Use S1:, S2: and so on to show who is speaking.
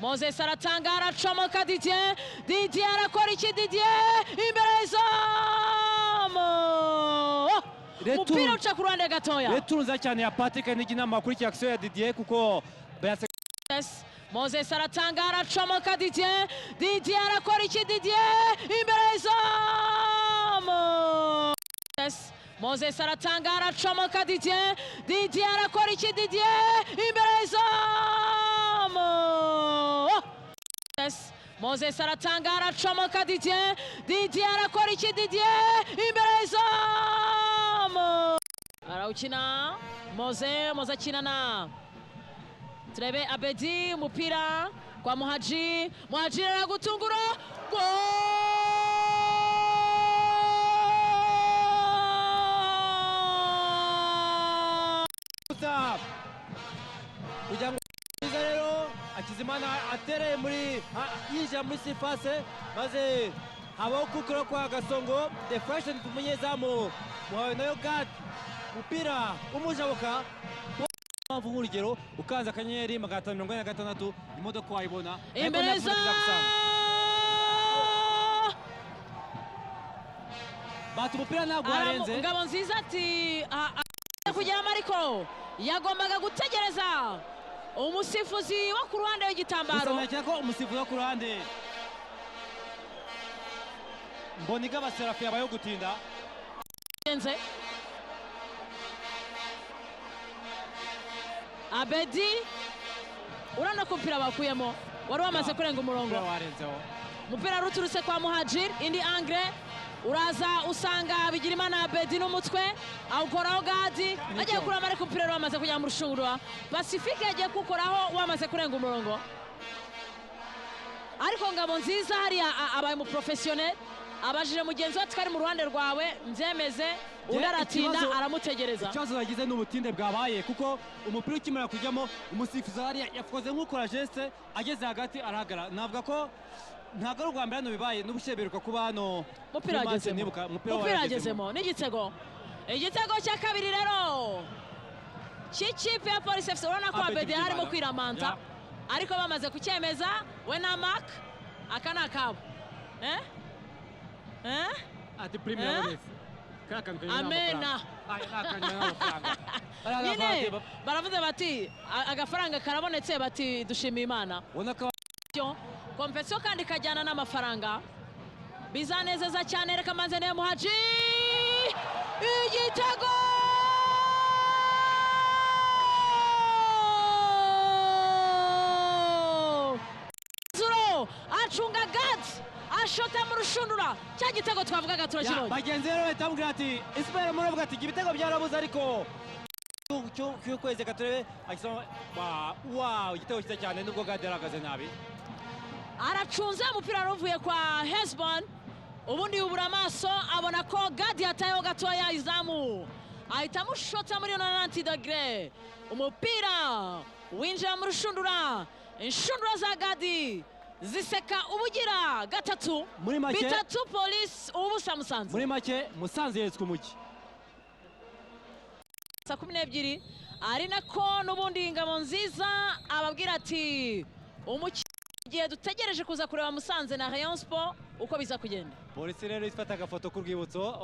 S1: Moses aratanga, aracomoka Didier. Didier arakora iki? Didier imbere y'izamu, umupira uca ku ruhande gatoya.
S2: Retour nziza cyane ya Patrick Nijinama kuri action ya Didier kuko
S1: Moses aratanga, aracomoka Didier. Didier arakora iki? Didier imbere y'izamu. Moses aratanga, aracomoka Didier. Didier arakora iki? Didier imbere y'izamu. Moses aratanga, aracomoka Didier. Didier arakora iki? Didier imbere y'izamu. Arawukina Mose, Mose akina na turebe Abedi, umupira kwa Muhaji. Muhaji aragutungura,
S2: goal! Kugira ngo rero Hakizimana atereye muri yinjira muri surface, maze habaho kukura kwa Gasongo deflection ku munyezamu muhawe nayo gad, umupira umujabuka. Mpamvu nk'urugero ukanze akanyenyeri 546 imodoka wayibona.
S1: Imbere
S2: bata umupira ntabwo warenze.
S1: Ngabo Nziza ati kugeramo, ariko yagombaga gutegereza umusifuzi wo ku ruhande w'igitambaro.
S2: Gusa ko umusifuzi wo ku ruhande Mboniga Baserafi yabayeho gutinda.
S1: Abedi urabona ko umupira bakuyemo wari wamaze kurenga umurongo. Umupira ruturutse kwa Muhajir, indi angle uraza usanga Bigirimana Abedi n'umutwe awukoraho Gadi agiye kurama, ariko umupira wari wamaze kujya mu rushundura. Pacifique yagiye kuwukoraho wamaze kurenga umurongo, ariko Ngabo Nziza hariya abaye umuprofesiyoneri, abajije mugenzi we ati mu ruhande rwawe mbyemeze, undi aratinda aramutegereza.
S2: Ikibazo yagize ni ubutinde bwabaye, kuko umupira ukimara kujyamo umusifuzi hariya yakoze nk'ukora geste, ageze hagati arahagarara. Navuga ko ntabwo ari ubwa mbere hano bibaye, n'ubusheberuka kuba hano.
S1: Umupira wagezemo n'igitego, igitego cya kabiri rero cy'ikipe ya Police FC. Urabona ko Abedi harimo kwiramanta, ariko bamaze kucyemeza we na Mark, aka ni akabo.
S2: Ati prime yabonetse.
S1: Amena. Nyine baravuze bati agafaranga karabonetse, bati dushimiye Imana. Kompetisiyo kandi kajyana n'amafaranga, bizanezeza cyane. Reka manze niyo Muhaji, igitego acunga Gadi ashota mu rushundura, cya gitego twavugaga turakibonye.
S2: Bagenzi rero bahita bamubwira ati Ismael muravuga ati ibitego byarabuze, ariko cy'ukwezi katurebe wow, igitego cyiza cyane nubwo Gadi yarahagaze nabi.
S1: Aracunze umupira waruvuye kwa Hesbon, ubundi yubura amaso abona ko Gadi yatayeho gatoya izamu, ahita amushota muri 90 degré, umupira winjira mu rushundura. Inshundura za Gadi ziseka ubugira gatatu,
S2: muri make
S1: bitatu Police ubusa Musanze.
S2: Muri make Musanze yeretswe umujyi
S1: saa 12, ari nako n'ubundi Ngabo Nziza ababwira ati umukino igihe dutegereje kuza kureba Musanze na Rayon Sport uko biza kugenda.
S2: Polisi rero ifata agafoto k'urwibutso.